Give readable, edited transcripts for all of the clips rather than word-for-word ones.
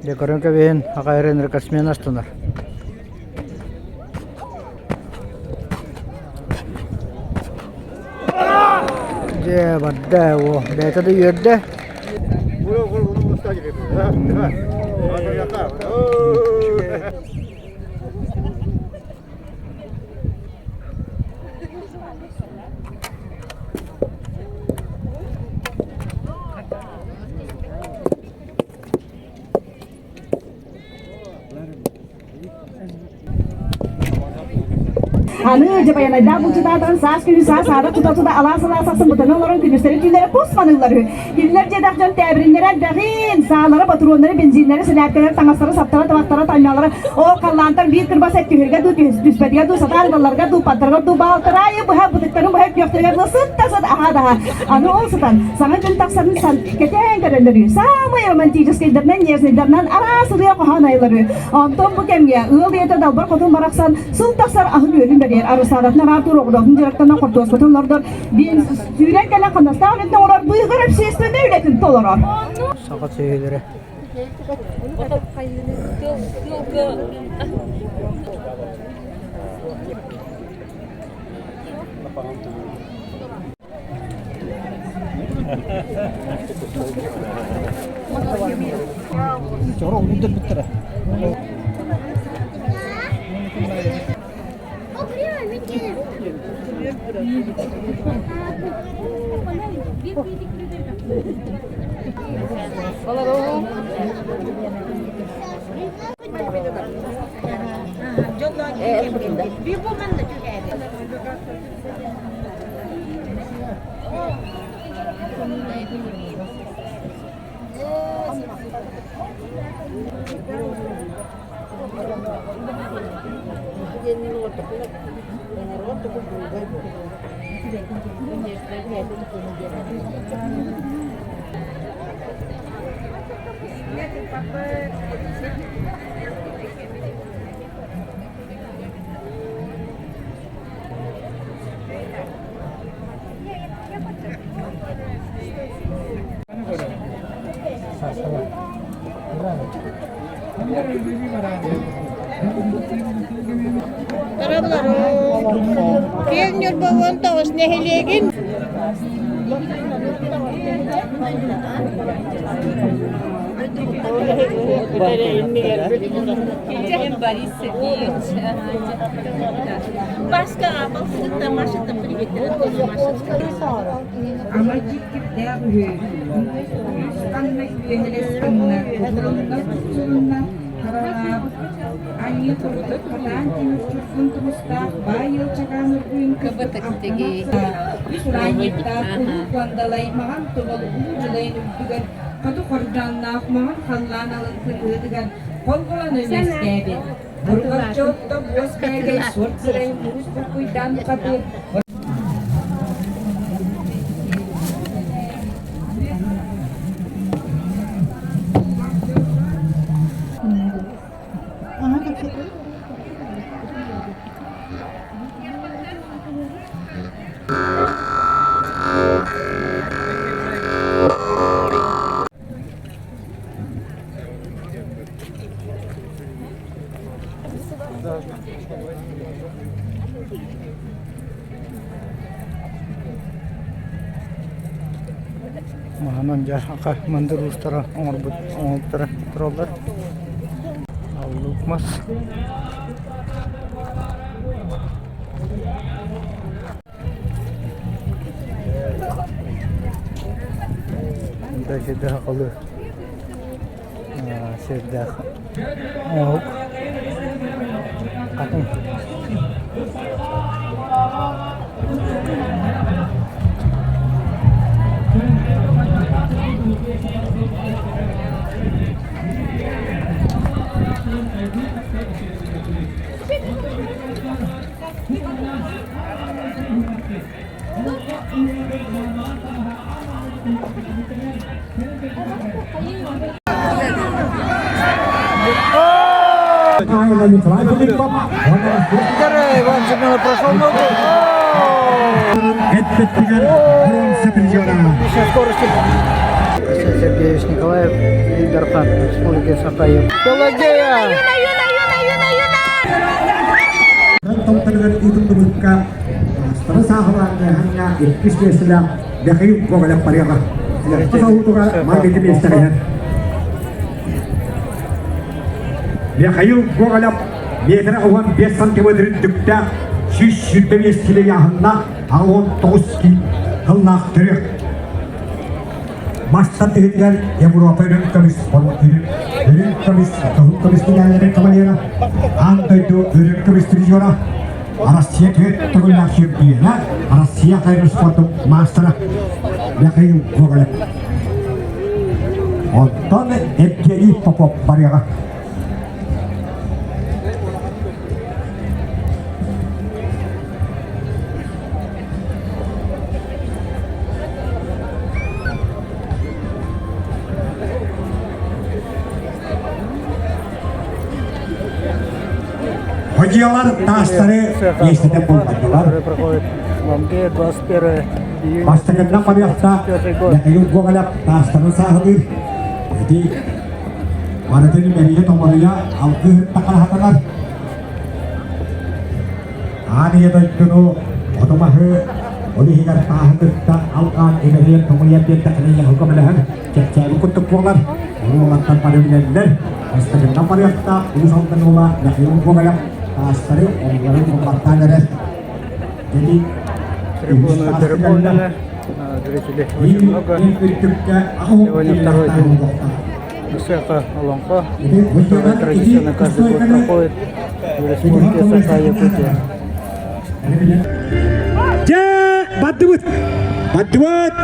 Дьэ көрөн кэбиһин, аҕай эрэн рекордсмен астынар. Дьэ барда о, бэйэтэ да үөрдэ. Аны дьабайанайдаах булчутаатарын саас күнү саас аара тута-тута алаас-алаас ахсын бытана олорон күнүстэри түүннэри кус маныыллар үһү. Кинилэр дьиэдээх дьон тээбириннэрэ элбэҕин, саалара, ботуруоннары, бензиннэри, сэлээркэлэри, таҥастары, саптара, табахтара, таймалара, ол халлаантан биир кырбас эт түһэргэ дуу, түспэтигэр дуу, сатаан ылалларга дуу, паттарыгар дуу, баалтараайы быһа, бытыктарын быһа күөхтэригэр дуу, сыт да сыт аһаа да аһаа. Аны ол сытан, саҥа күн тахсарын сан кэтээн көрөллөр үһү. Саамай романтическайдарынан, нежныйдарынан араас ырыа хоһоон айыллар үһү. Онтон бу кэмҥэ ыал ийэтэ Далбар Хотун барахсан сыл тахсар аһын-үөлүн бэрийэр, арысаадатын араартыыр, оҕуруотун дьарыктанан хортуоскатын олордор, биэн сүүрэн кэлэн хамнастаах үлэтин оҥорор, быыһыгар общественнай үлэтин толорор. Саха сүөһүлэрэ. Киэҥ Ньурба 19 нэһилиэгин Борис Сергеевич. Пашкаҕа балсыгытта Машата приветтэрин тоже Машечка. Ама дьиктирдээх үһү, ханна үөһэлэс гынна, кубулунна тупсулунна, харалаабыт анньыы турбут хатаан тимир чургун тумустаах баай ыалчакаан үргүүн кырдык үс ураанньыктаах улуу куондалай маҕан тумул улуу дьулайын үрдүгэр хоту хордоонноох маҕан халлаан алын кырыытыгар холҕолоно үөскээбит. Бурҕаччы отто буос кээгэй суорт сырайын муус буркуйдаан хатыы Маһынан дьэ аха мындыр уустара оҥорбут оҥоһуктара тураллар. Аллук мас. Дальше халы сирдээх оҥоһук хатыҥ. Иван Семенов прошел ногу. Отличная скорость. Арсен Сергеевич Николаев, Ил Дархан Республики Саха. Пелагея! Томталыгар ыытыллыбыкка Астана саахалаан иккис миэстэлээх Михаил Гоголев барыаҕа. Михаил Гоголев метр 15 сантиметр үрдүктээх 125 кило ыйааһыннаах 69 тыллаах төрүөх. Мастар тыһытыгар Европа үрүҥ көмүс үрүҥ көмүс кыһыл көмүс медалларын кавалера, аан дойду үрүҥ көмүс призера, Россия төрт төгүллээх чемпиона, Россия хайыр спордун маастара Михаил Гоголев. Онтон Евгений Попов барыаҕа. Ходьялар таастары миэстэтэ булбатылар. Бастакыннан барыахта Михаил Гоголев таастарын сааһылыыр. Ити барытын мэрийэ томоруйа алгыһын тахараталар. Аан ийэ дойдуну, оту-маһы, ол иһигэр тааһы кытта алҕаан имэрийэн томуйан биэрдэххинэ яһы көмөлөһөр, чэпчээбит курдук буолар. Ону уолаттар бары билэллэр. Бастакыннан барыахтаах Уус Алдан уола Михаил Гоголев таастары оннуларын булбаттаан эрэр. Jadi Трибуны переполнены, зрителей очень много. Сегодня второй день Ысыаха Олоҥхо, который традиционно каждый год проходит в республике Саха-Якутия. Дьэ, бардыбыт! Бардыбыт!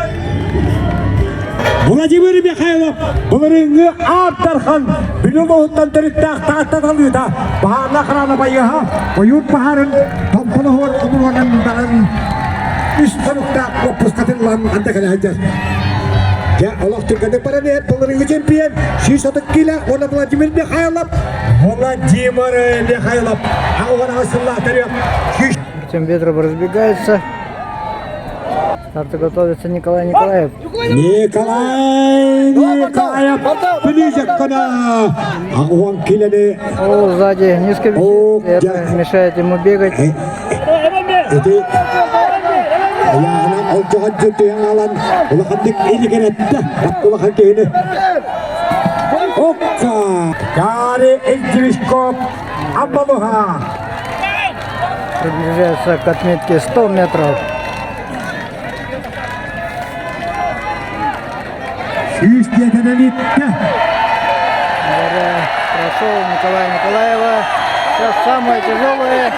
Владимир Михайлов былырыыҥҥы Аар Дархан Бүлүү улууһуттан төрүттээх Таатта талыыта баһаарла охрана байыаһа ойуур баһаарын томполоһуор умуруонан баран үс хонуктаах уоппускатын ылан анда кэлэ сылдьар. Дьэ, олох түргэнник баран иһэр былырыыҥҥы чемпион 130 кило уонна Владимир Михайлов Владимир Михайлов аҕа сыллаах төрүөх Артем Ветров разбегается. Старту готовится Николай Николаев. Николай Николаев ближе к Огонь килени. О, сзади низко висит. Это мешает ему бегать. Ити Яғынан олжоға жүрдіген алан улахандык илигеретте улахан киһини Опка! Гарри Ильичков Амбалуха! Приближается к отметке 100 метров. Сүүс диэтэнэн иттэ. Прошел Николая Николаева. Сейчас самое тяжелое.